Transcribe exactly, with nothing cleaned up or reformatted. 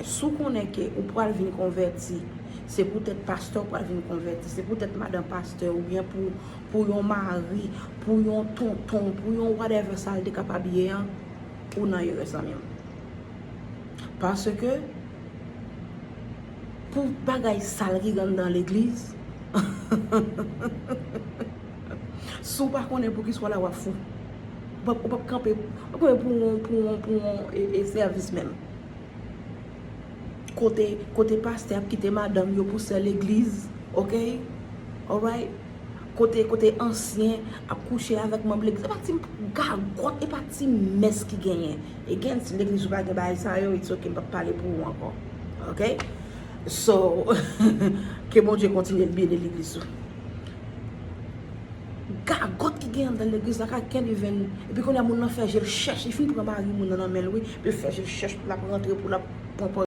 Si w konnen ke ou pral vin konvèti, se poutèt pastè ou pral vin konvèti, se poutèt madanm pastè oubyen pou, pou yon mari, pou yon tonton, pou yon whatever sa l te kapab ye an, ou nan erè, zanmi m. Paske pou bagay sal ki gen anndan legliz, si w pa konnen poukisa w la, w ap fou. Ou p ap, ou p ap kanpe, ou p ap kanpe pou yon, pou yon, pou yon e, e, sèvis menm. Kote, kote pastè ap kite madanm yo pou sè legliz, ok? Alright? Kote, kote ansyen ap kouche avèk manm legliz. E pa ti gagòt, e pa ti mès ki genyen. Again, si legliz ou pa gen bagay sa yo, it's ok, m p ap pale pou ou ankò. Ok? So, ke Bondye kontinye beni legliz ou. Gagòt ki gen anndan legliz la, ka can't even. Epi kounye a moun nan fè je l chèch, li fin pran mari moun nan nan men l, wi. Epi l fè je l chèch pou l ap rantre, pou l ap pran pòz.